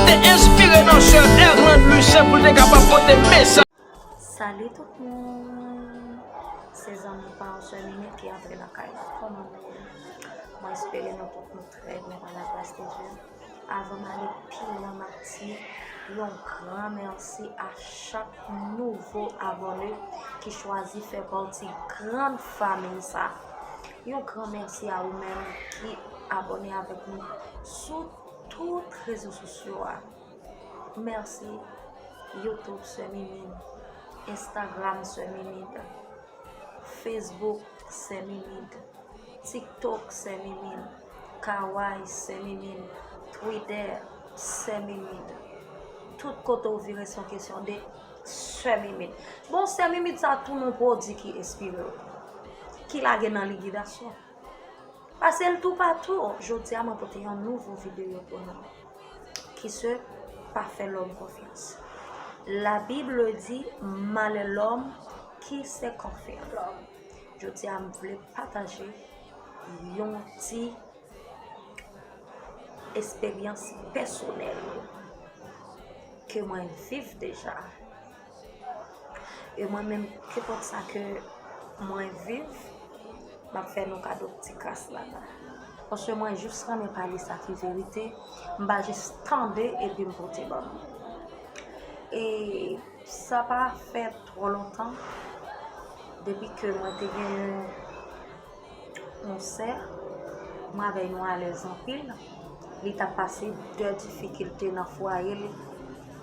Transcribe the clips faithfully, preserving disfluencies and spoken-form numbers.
Te enspire nan sè Erlande Lucien pou l te kapab pote mesaj. Salut tout moun! Se zanmi pa w sè Mimi ki antre nan kay la. Kòman nou ye? Mwen espere nou tout nou trè byen pa la gras de Dye. Avan m ale pi lwen, m ap di yon gran mèsi a chak nouvo abòne ki chwazi fè pati grann fanmi sa. Yon gran mèsi a ou menm ki abòne avèk nou sou tout rezo sosyo a. Mèsi YouTube sè Mimid, Instagram sè Mimid, Facebook sè Mimid, TikTok sè Mimid, Kawaii sè Mimid, Twitter sè Mimid. Tout kote w vire se yon kesyon de sè Mimid. Bon, sè Mimid sa tou non pwodui ki enspire w, ki lage nan likidasyon. Pase l toupatou. Jodi a mwen pote yon nouvo videyo pou nou. Ki se pa fè lòm konfyans. La Bible dit malheur l'homme qui se confie à l'homme. Jodi a m vle pataje yon ti esperyans pèsonèl ke mwen viv deja. E mwen menm, kenpòt sa ke mwen viv, m ap fè nou kado ti kras la la. Paske mwen jis renmen pale sa ki verite, m pa jis tande epi m pote ban nou. E sa pa fè twò lontan, depi ke mwen te gen yon sè, mwen avè l nou alèz anpil. Li t ap pase de difikilte nan fwaye li.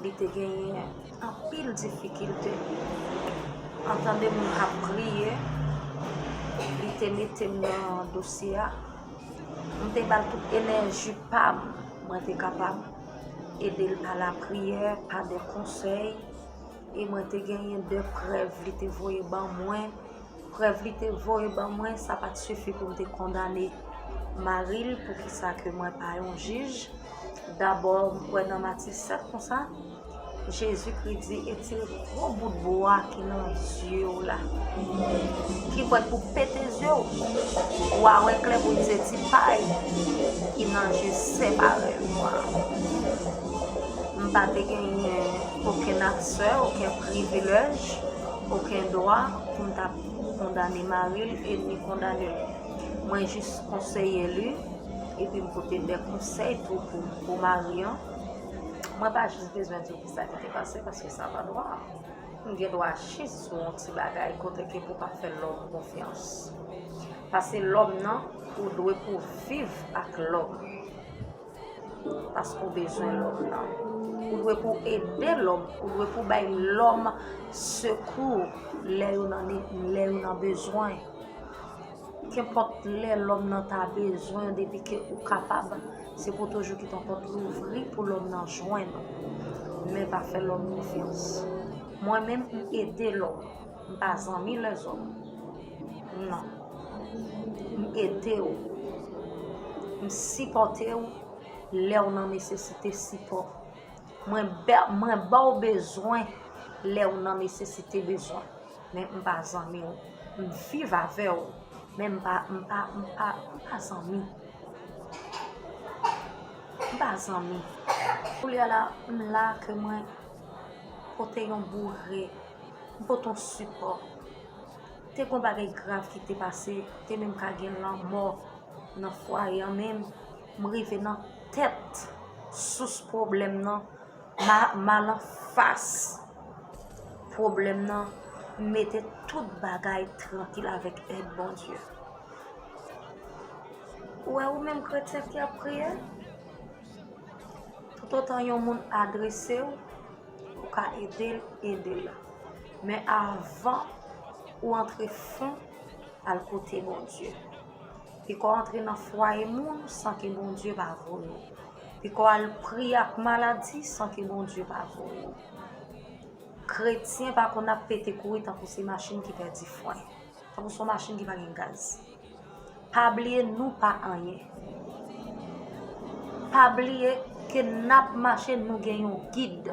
Li te genyen anpil difikilte. An tande moun k ap priye, li te mete m nan dosye a. M te ba l tout enèji pa m. Mwen te kapab ede l pa lapriyè, pa de konsèy. E mwen te genyen de prèv li te voye ban mwen. Prèv li te voye ban mwen, sa pa t sifi pou m te kondane mari l. Poukisa ke mwen pa yon jij? Dabò, m kwè nan Matye sèt konsa, Jezikri di, etire gwo bout bwa ki nan zye w la, ki prèt pou pete zye w, w a wè klè pou di se ti pay ki nan je sè parèy ou a. M pa te genyen okenn aksè, okenn privilèj, okenn dwa pou m ta kondane mari l e ni kondane l. Mwen jis konseye li, epi m pote de konsèy tou pou, pou mari an. Mwen pa jis bezwen di w kisa ki te pase, paske sa pa dwa. M gen dwa jis sou yon ti bagay kote ke pou pa fè lòm konfyans. Paske lòm nan, ou dwe pou viv ak lòm. Paske w bezwen lòm nan. Ou dwe pou ede lòm, ou dwe pou bay lòm sekou lè yo nan ne-, lè yo nan bezwen. Kenpòt lè lòm nan ta bezwen, depi ke ou kapab, se pou toujou kite yon pòt louvri pou lòm nan jwenn ou. Men pa fè lòm konfyans. Mwen menm, m ede lòm. M pa zanmi lèzòm. Non. M ede w. M sipòte w lè w nan nesesite sipò. Mwen ba, mwen ba w bezwen lè w nan nesesite bezwen. Men m pa zanmi w. M viv avè w. Men m pa, m pa, m pa, m pa zanmi. M pa zanmi. Koulye a la, m la ke mwen pote yon boure, m pote yon sipò. Te gon bagay grav ki te pase, te menm ka gen lanmò nan fwaye an, men m rive nan tèt sous pwoblèm nan, ma, m al anfas pwoblèm nan, m mete tout bagay trankil avèk èd Bondye. Ou wè, ou menm kretyen ki ap priye, toutotan yon moun adrese w, ou ka ede l, ede l. Men avan ou antre fon, al kote Bondye. Piko w antre nan fwaye moun san ke Bondye pa voye w. Piko w al priye ak maladi san ke Bondye pa voye w. Kretyen pa konn ap pete kouri tankou se machin ki pèdi fren, tankou se yon machin ki pa gen gaz. Pa bliye nou pa anyen. Pa bliye ke n ap mache, nou gen yon gid.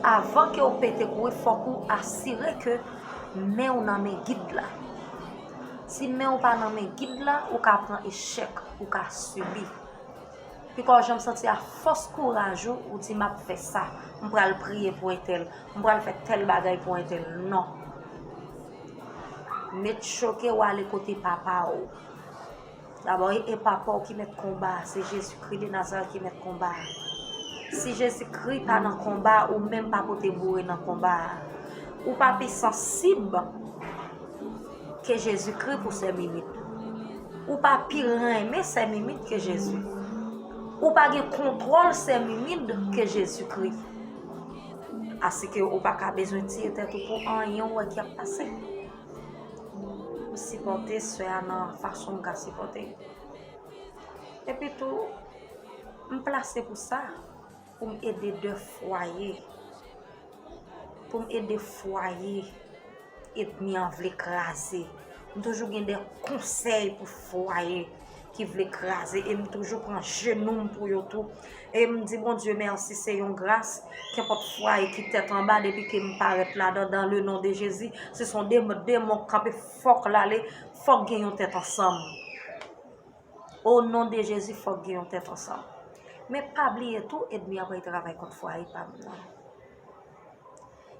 Avan ke w pete kouri, fòk ou asire ke men w nan men gid la. Si men w pa nan men gid la, ou ka pran echèk, ou ka sibi. Kò w janm santi a fòs kouraj ou, ou di, "M ap fè sa, m pral priye pou entèl, m pral fè tèl bagay pou entèl." Non. Met choke w ale kote papa w. Dabò, e, e papa w ki mèt konba a, se Jezikri de Nazarèt ki mèt konba a. Si Jezikri pa nan konba a, ou menm pa pote boure nan konba a. Ou pa pi sansib ke Jezikri pou sè Mimit. Ou pa pi renmen sè Mimit ke Jezi. Ou pa gen kontwòl sè Mimit ke Jezikri. Asike ou pa ka bezwen tiye tèt ou pou anyen ou wè ki ap pase. M sipòte sè a nan fason m ka sipòte. Epi tou, m plase pou sa, pou m ede de fwaye. Pou m ede fwaye enmi an vle kraze. M toujou gen de konsèy pou fwaye ki vle kraze e m toujou pran jenou m pou yo tou. E m di Bondye mèsi, se yon gras. Kenpòt fwaye ki tèt anba, depi ke m parèt ladan, dans le nom de Jésus, se son demon, demon k kanpe, fòk l ale, fòk gen yon tèt ansanm. O non de Jezi, fòk gen yon tèt ansanm. Men pa bliye tou, enmi an pral travay kont fwaye pa m nan.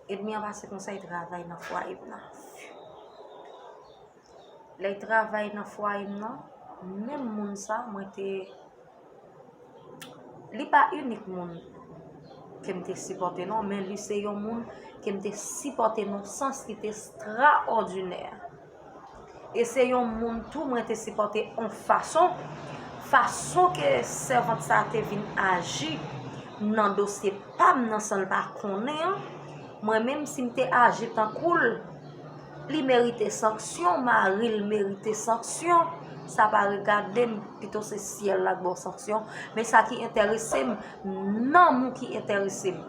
Enmi an pase konsa, li travay nan fwaye m nan. Lè l travay nan fwaye m nan, menm moun sa, mwen te, li pa inik moun ke m te sipòte non, men li se yon moun ke m te sipòte nan sans ki te estraòdinè. E se yon moun tou mwen te sipòte on fason, fason ke sèvant sa te vin aji nan dosye pa m nan san l pa konnen an, mwen menm si m te aji tankou l, li merite sanksyon, mari l merite sanksyon, sa pa regade m, pito se syèl la k ba w sanksyon, men sa ki enterese m, nanm ou ki enterese m.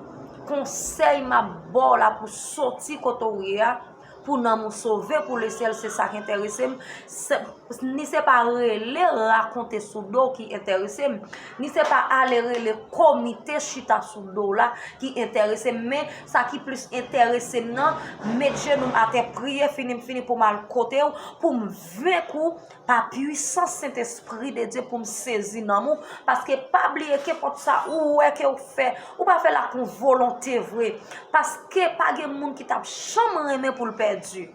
Konsèy m ap ba w la pou soti kote w ye a, pou nanm ou sove pou lesyèl, se sa k enterese m. Se, ni se pa rele rakonte sou do w ki enterese m, ni se pa ale rele komite chita sou do w la ki enterese m, men sa ki plis enterese m nan, met jenou m atè, priye, fini m fini pou m al kote w, pou m venk ou pa pwisans Sentespri de Dye, pou m sezi nanm ou, paske pa bliye kenpòt sa ou wè ke w fè, ou pa fè l ak yon volonte vre, paske pa gen moun ki t ap janm renmen pou l pèdi.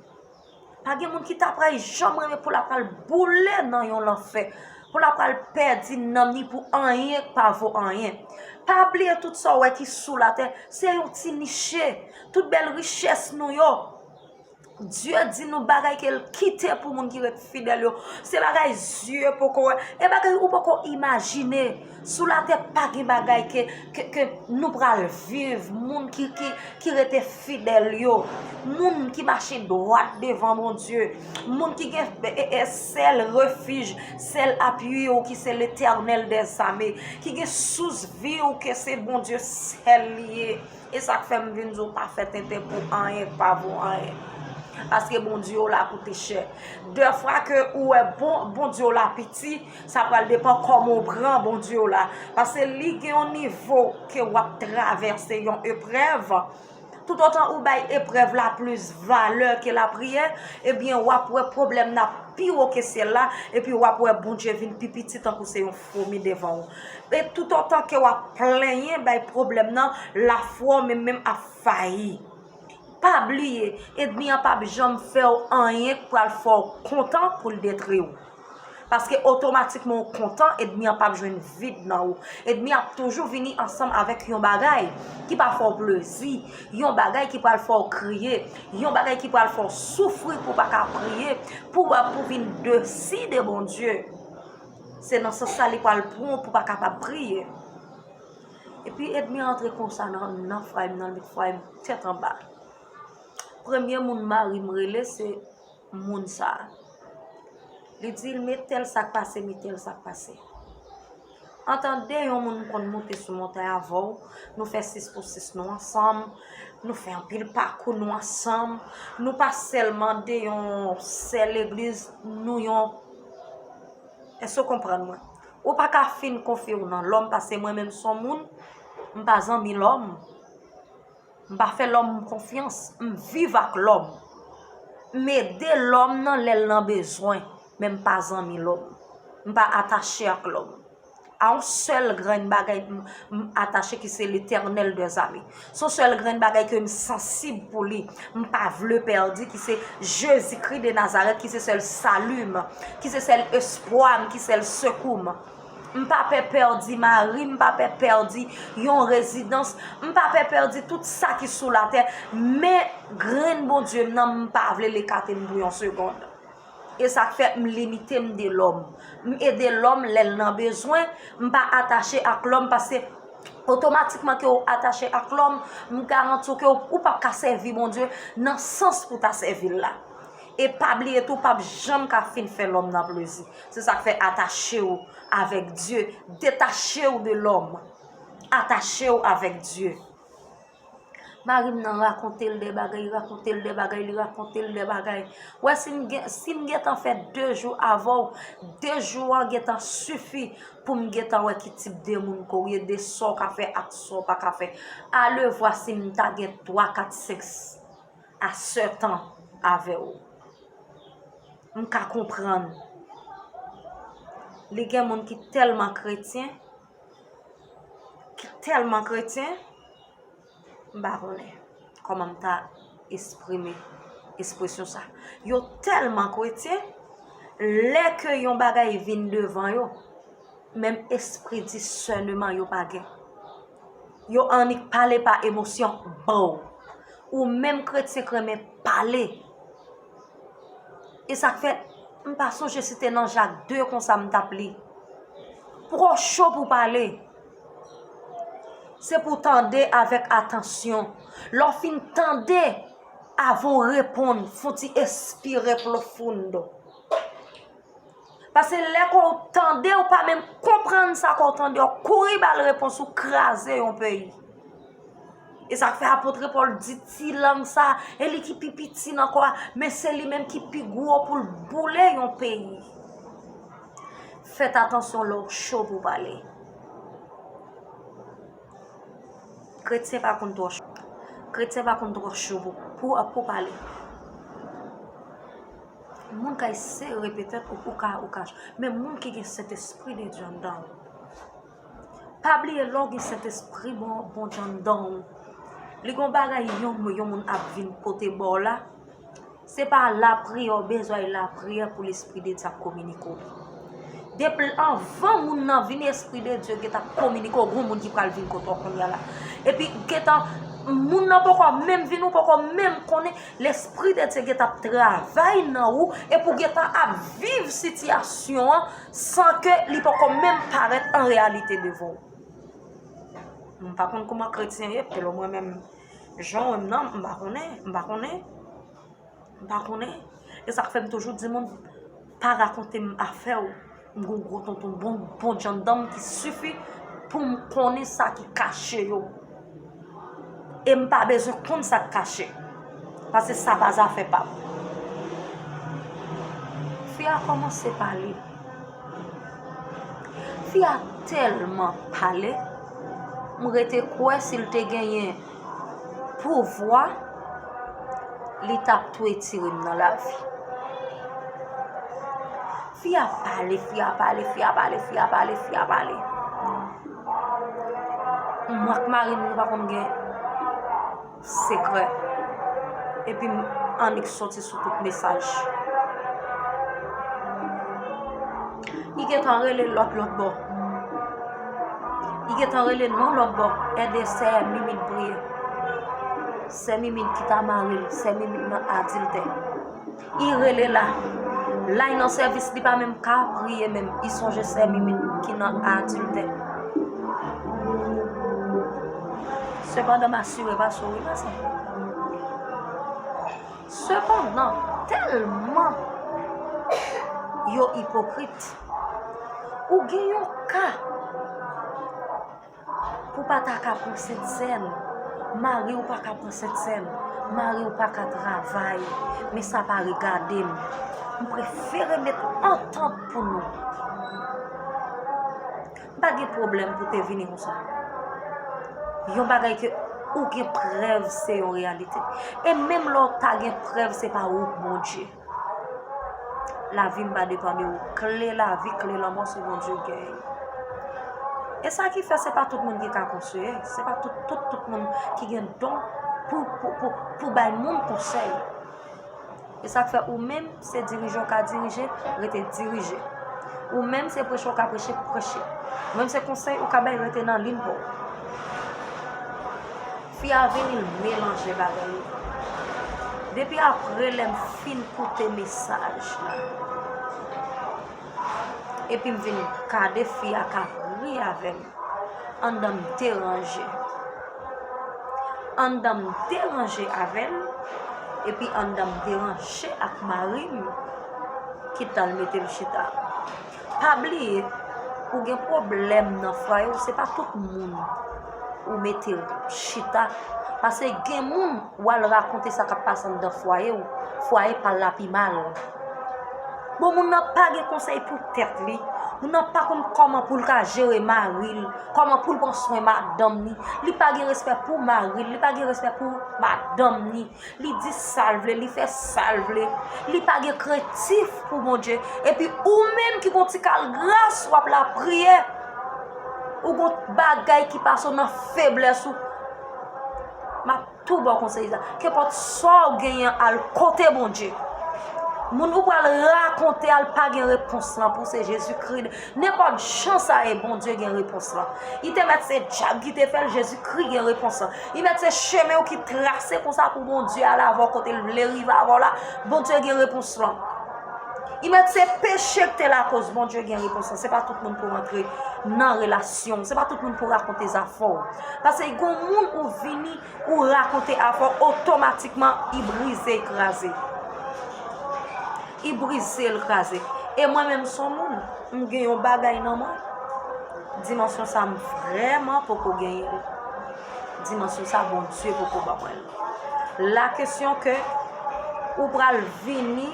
Pa gen moun ki ta pral janm renmen pou l ap pral boule nan yon lanfè, pou l ap pral pèdi nanm ni pou anyen k pa vo anyen. Pa bliye tout sa w wè ki sou latè, se yon ti niche. Tout bèl richès nou yo, Dye di nou bagay ke l kite pou moun ki ret fidèl yo. Se bagay zye poko wè. E bagay ou poko imajine. Sou latè pa gen bagay ke, ke, ke nou pral viv. Moun ki, ki, ki rete fidèl yo. Moun ki mache dwat devan Bondye. Moun ki gen, e, e, sèl refij, sèl apui ou ki se Letènèl dèzame. Ki gen sous vi ou ke se Bondye sèl li ye. E sa k fè m vin di w pa fè tenten pou anyen k pa vo anyen. Paske Bondye w la koute chè. Dèfwa ke ou wè bon, Bondye w la piti, sa pral depann kòman w pran Bondye w la. Paske li gen yon nivo ke w ap travèse yon eprèv. Toutotan ou bay eprèv la plis valè ke lapriyè, ebyen w ap wè pwoblèm nan pi wo ke syèl la, epi w ap wè Bondye vin pi piti tankou se yon fomi devan w. E toutotan ke w ap plenyen bay pwoblèm nan, lafwa w menm menm ap fayi. Pa bliye, ènmi an p ap janm fè w anyen k pral fè w kontan pou l detwi w. Paske otomatikman w kontan, ènmi an p ap jwenn vid nan ou. Ènmi an ap toujou vini ansanm avèk yon bagay ki pa fè w plezi, yon bagay ki pral fè w kriye, yon bagay ki pral fè w soufri pou w pa ka priye, pou w, pou w vin desi de Bondye. Se nan sans sa li pral pran w pou w pa kapab priye. Epi ènmi an antre konsa nan, nan fwaye m nan, l met fwaye m tèt anba. Premye moun mari m rele se moun sa a. Li di l, "Men tèl sa k pase, men tèl sa k pase." Antan de yon moun m konn moute sou montay avè w, nou fè sis pou sis nou ansanm, nou fè anpil pakou nou ansanm, nou pa sèlman de yon sèl legliz, nou yon, èske w konprann mwen? Ou pa ka fin konfye w nan lòm, paske mwen menm s on moun, m pa zanmi lòm. M pa fè lòm konfyans, m viv ak lòm. M ede lòm nan lè l nan bezwen, men m pa zanmi lòm. M pa atache ak lòm. A yon sèl grenn bagay m, m atache ki se Letènèl dèzame. Se yon sèl grenn bagay ke m sansib pou li. M pa vle pèdi ki se Jezikri de Nazarèt, ki se sèl sali m, ki se sèl espwa m, ki sèl sekou m. M pa pè pèdi mari m, m pa pè pèdi yon rezidans, m pa pè pèdi tout sa ki sou latè, men grenn Bondye m nan, m pa vle l ekate m pou yon segonn. E sa k fè m limite m de lòm. M ede lòm lè l nan bezwen, m pa atache ak lòm paske otomatikman ke w atache ak lòm, m garanti w ke w, ou p ap ka sèvi Bondye nan sans pou w ta sèvi l la. E pa bliye tou, w p ap janm ka fin fè lòm nan plezi. Se sa k fè atache w avèk Dye, detache w de lòm. Atache w avèk Dye. Mari m nan rakonte l de bagay, li rakonte l de bagay, li rakonte l de bagay. Wè, si m gen, si m gentan fè de jou avè w, de jou an gentan sifi pou m gentan wè ki tip de moun ke w ye, de sa w ka fè ak sa w pa ka fè. Alevwa si m ta gen twa, kat, senk a sèt an avè w. M ka konprann. Li gen moun ki tèlman kretyen, ki tèlman kretyen, m pa konnen kòman m ta eksprime ekspresyon sa. Yo tèlman kretyen, lè ke yon bagay vin devan yo, menm espri disèneman yo pa gen. Yo annik pale pa emosyon, bow. Ou menm kretyen k renmen pale. E sa k fè, m pa sonje si te nan Jak de konsa m t ap li. Pou w cho pou pale. Se pou w tande avèk atansyon. Lè w fin tande, avan w reponn, fè w ti espire pwofondo. Paske lè ke w tande, ou pa menm konprann sa ke w tande, w kouri ba l repons, ou kraze yon peyi. E sa k fè apot Pòl di ti lang sa, e li ki pi piti nan kò a, men se li menm ki pi gwo pou l boule yon peyi. Fèt atansyon lè w cho pou pale. Kretyen pa konn twò cho. Kretyen pa konn twò cho pou, pou, pou pale. Moun ka eseye repete ou, ou ka, ou ka. Men moun ki gen Sentespri de Dye anndan w. Pa bliye lè w gen Sentespri bon, Bondye anndan w. Li gon bagay yon, yon moun ap vin pote ba w la. Se pa lapriyè w bezwen, lapriyè pou Lespri de Dye ap kominike w. Depi anvan moun nan vini, Espri de Dye gentan kominike w, gon moun ki pral vin kote w kounye a la. Epi gentan, moun nan poko menm vini, ou poko menm konnen, Lespri de Dye gentan ap travay nan ou, epi w gentan ap viv sitiyasyon an san ke li poko menm parèt an reyalite devan w. M pa konn kòman kretyen ye, pito mwen menm, jan w wè m nan, m pa konnen, m pa konnen. M pa konnen. E sa k fè m toujou di moun, pa rakonte m afè w. M gon gwo tonton bon, Bondye anndan m ki sifi pou m konnen sa ki kache yo. E m pa bezwen konn sa k kache. Paske sa pa zafè pa m. Fi a kòmanse pale. Fi a tèlman pale, m rete kwè si l te genyen pouvwa, li t ap tou etire m nan lavi. Fi a pale, fi a pale, fi a pale, fi a pale, fi a pale. Mwen ak mari m, nou pa konn gen sekrè. Epi m annik soti sou tout mesaj. Li gentan rele lòt, lòt bò. Li gentan rele non lòt bò. Ede sè Mimit priye. Sè Mimit ki ta mari l, sè Mimit nan adiltè. Li rele la. La, li nan sèvis, li pa menm ka priye menm. Li sonje sè Mimit ki nan adiltè. Sepandan, m asire pase w wi, ma sè. Sepandan, tèlman yo ipokrit, ou gen yon ka pou pa ta ka pran Sentsèn, mari w pa ka pran Sentsèn, mari w pa ka travay, men sa pa regade m. M prefere met antant pou nou. M pa gen pwoblèm pou te vini konsa. Yon bagay ke ou gen prèv se yon reyalite. E menm lè w ta gen prèv, se pa ou k Bondye. Lavi m pa depann de ou. Kle lavi, kle lanmò, se Bondye k genyen. E sa ki fè se pa tout moun ki ka konseye, se pa tout, tout, tout moun ki gen don pou, pou, pou, pou bay moun konsèy. E sa k fè ou menm, se dirije w ka dirije, rete dirije. Ou menm, se preche w ka preche, preche. Ou menm, se konsèy ou ka bay, rete nan liy pa w. Fi a vini, l melanje bagay yo. Depi apre lè m fin koute mesaj la, epi m vin gade fi a k ap ri avè m, anndan m deranje. Anndan m deranje avè l, epi anndan m deranje ak mari m, ki t al mete l chita. Pa bliye, ou gen pwoblèm nan fwaye w, se pa tout moun ou mete l chita. Paske gen moun, w al rakonte sa k ap pase anndan fwaye w, fwaye pa l la pi mal. Bon, moun nan pa gen konsèy pou tèt li. Moun nan pa konn kòman pou l ka jere mari l, kòman pou l pran swen madanm ni. Li pa gen respè pou mari l, li pa gen respè pou madanm ni. Li di sa l vle, li fè sa l vle. Li pa gen krentif pou Bondye. Epi ou menm ki gon ti kal gras, w ap lapriyè. Ou gon bagay ki pase w nan feblès ou. M ap tou ba w konsèy sa. Kenpòt sa w genyen, al kote Bondye. Moun ou pral rakonte a, l pa gen repons lan pou se Jezikri. Nenpòt jan sa ye, Bondye gen repons lan. Li te mèt se dyab ki te fè l, Jezikri gen repons lan. Li mèt se chemen w ki trase konsa pou Bondye ale avè w kote l vle rive avè w la, Bondye gen repons lan. Li mèt se peche k te lakoz, Bondye gen repons lan. Se pa tout moun pou rantre nan relasyon w. Se pa tout moun pou rakonte zafè w. Paske gon moun ou vini, ou rakonte afè w, otomatikman, li brize, li kraze. Li brize, li kraze. E mwen menm, s on moun, m gen yon bagay nan mwen. Dimansyon sa, m vrèman poko genyen l. Dimansyon sa, Bondye poko ban mwen l. La kesyon ke ou pral vini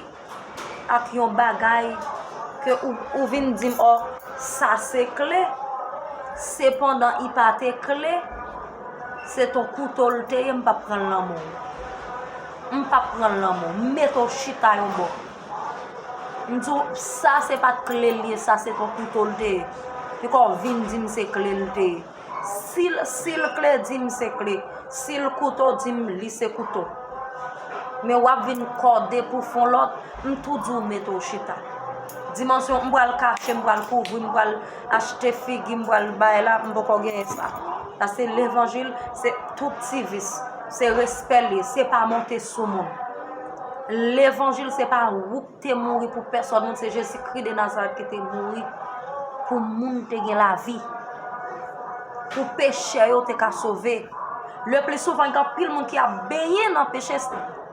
ak yon bagay ke ou, ou vin di m, ò, sa se kle. Sepandan, li pa te kle. Se t on kouto l te ye, m p ap pran l nan men w. M p ap pran l nan men w. M mete w chita yon bò. M di w, sa se pa t kle l ye, sa se t on kouto l te ye. Piko w vin di m se kle l te ye. Si l, si l kle, di m se kle. Si l kouto, di m li se kouto. Men w ap vin kòde pou fon lòt, m tou di w mete w chita. Dimansyon, m pral kache, m pral kouvri, m pral achte figi, m pral bay la, m poko genyen sa. Paske levanjil, se tout ti vis. Se respè l ye, se pa monte sou moun. Levanjil, se pa ou te mouri pou pèsòn moun, se Jezikri de Nazarèt ki te mouri pou moun te gen lavi, pou pechè yo te ka sove. Le pli souvan, gen anpil moun ki ap benyen nan peche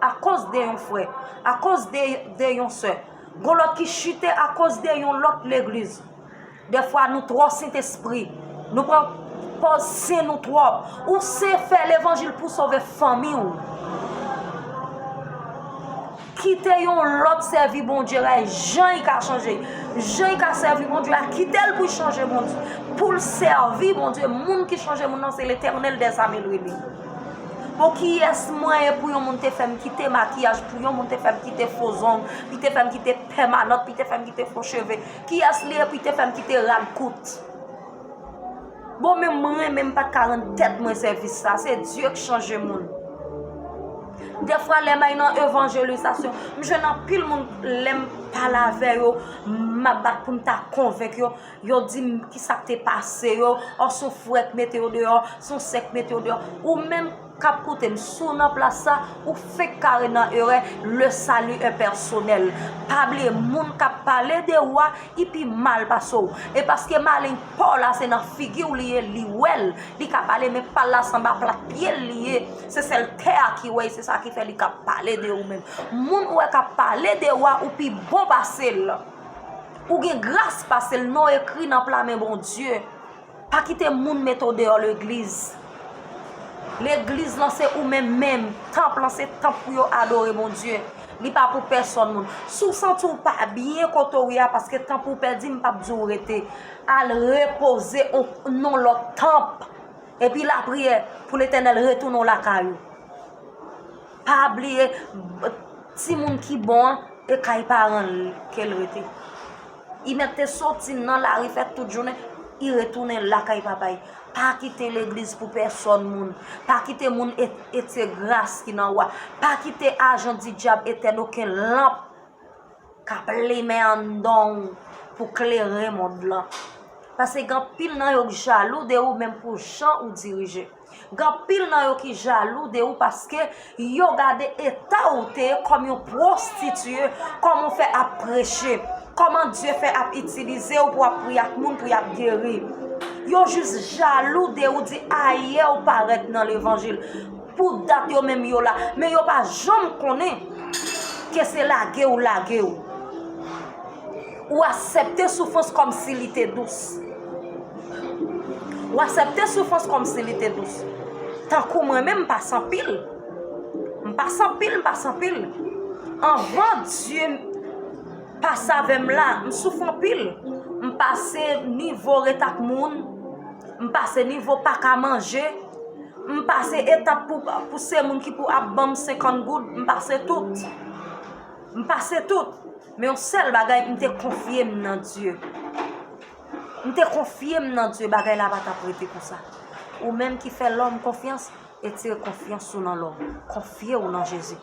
akoz de yon frè, akoz de, de yon sè. Gon lòt ki chite akoz de yon lòt legliz. Dèfwa, nou twò Sentespri. Nou pran pòz sen nou twòp. Ou sen, fè levanjil pou sove fanmi w. Kite yon lòt sèvi Bondye la, jan l ka chanje. Jan l ka sèvi Bondye la, kite l pou l chanje Bondye. Pou l sèvi Bondye. Moun ki chanje moun nan, se Letènèl dèzame l rele. Bon, kiyès mwen ye pou yon moun te fè m kite makiyaj, pou yon moun te fè m kite fo zong, li te fè m kite pèmanant, li te fè m kite fo cheve? Kiyès li ye pou l te fè m kite rad kout? Bon, men mwen, men m pa t ka rann tèt mwen sèvis sa. Se Dye k chanje moun. Dèfwa, lè m al nan evanjelizasyon, m jwenn anpil moun, lè m pale avè yo, m ap bat pou m ta konvenk yo. Yo di m kisa k te pase yo, ò, s on frè k mete yo deyò, s on sè k mete yo deyò. Ou menm k ap koute m, si w nan plas sa, ou fenk kare nan erè, le salut est personnel. Pa bliye, moun k ap pale de ou a, li pi mal pase w. E paske maleng pa w la, se nan figi w li ye, li wè l, li ka pale, men pa l la se anba plat pye l li ye. Se sèl tè a ki wè l, se sa ki fè li ka pale de ou menm. Moun ou wè k ap pale de ou a, ou pi bon pase l. Ou gen gras pase l, non w ekri nan pla men Bondye. Pa kite moun mete w deyò legliz. Legliz lan se ou menm menm. Tanp lan se tanp pou yo adore Bondye. Li pa pou pèsòn moun. Si w santi w pa byen kote w ye a, paske tanp ou pèdi, m p ap di w rete. Al repoze w nan lòt tanp. Epi lapriyè pou Letènèl retounen w lakay ou. Pa bliye, timoun ki bon an, e kay paran l ke l rete. Li mèt te soti nan lari fè tout jounen. I retounen lakay papa y. Pa kite legliz pou pèsòn moun. Pa kite moun e- etye gras ki nan ou a. Pa kite ajan di dyab etèn okenn lanp k ap limen anndan w pou klere mond lan. Paske gen anpil nan yo k jalou de ou menm pou jan ou dirije. Gen anpil nan yo ki jalou de ou paske yo gade eta ou te ye kòm yon pwostitiye, kòman w fè ap preche, kòman Dye fè ap itilize w pou w ap priye ak moun pou y ap geri. Yo jis jalou de ou, di ayè w parèt nan levanjil. Pou dat yo menm yo la, men yo pa janm konnen ke se lage ou lage w. Ou aksepte soufrans kòmsi li te dous. Ou aksepte soufrans kòmsi li te dous. Tankou mwen menm, m pase anpil. M pase anpil, m pase anpil. Anvan Dye pase avè m la, m soufri anpil. M pase nivo ret ak moun. M pase nivo pa ka manje. M pase etap pou, pou se moun ki pou ap ban m senkant goud. M pase tout. M pase tout. Men yon sèl bagay, m te konfye m nan Dye. M te konfye m nan Dye, bagay la pa t ap rete konsa. Ou menm ki fè lòm konfyans, retire konfyans ou nan lòm. Konfye w nan Jezi.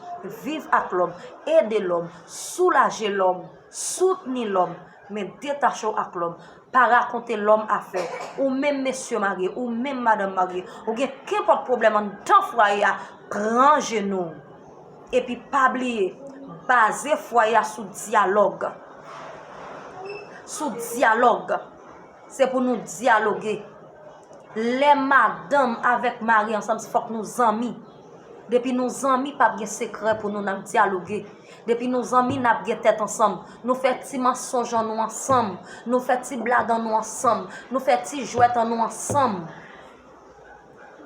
Viv ak lòm, ede lòm, soulaje lòm, soutni lòm, men detache w ak lòm. Pa rakonte lòm afè. Ou menm mesye marye, ou menm madanm marye, ou gen kenpòt pwoblèm anndan fwaye a, pran jenou w. Epi pa bliye, baze fwaye a sou dyalòg. Sou dyalòg. Se pou nou dyaloge. Lè madanm avèk mari ansanm, fòk nou zanmi. Depi nou zanmi, p ap gen sekrè pou nou, n ap dyaloge. Depi nou zanmi, n ap gen tèt ansanm. Nou fè ti mansonj an nou ansanm. Nou fè ti blag an nou ansanm. Nou fè ti jwèt an nou ansanm.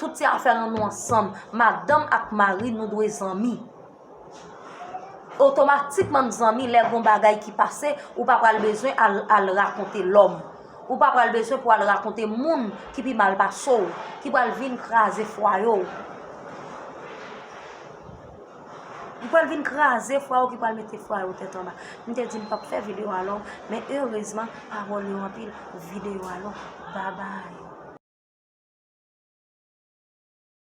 Tout ti afè an nou ansanm. Madanm ak mari, nou dwe zanmi. Otomatikman, m zanmi, lè gon bagay ki pase, ou pa pral bezwen al, al rakonte lòm. Ou pa pral bezwen pou al rakonte moun ki pi mal pase w, ki pral vin kraze fwaye w. Ki pral vin kraze fwaye w, ki pral mete fwaye w tèt anba. M te di m p ap fè videyo a long, men erezman, pawòl yo anpil, videyo a long. Babay.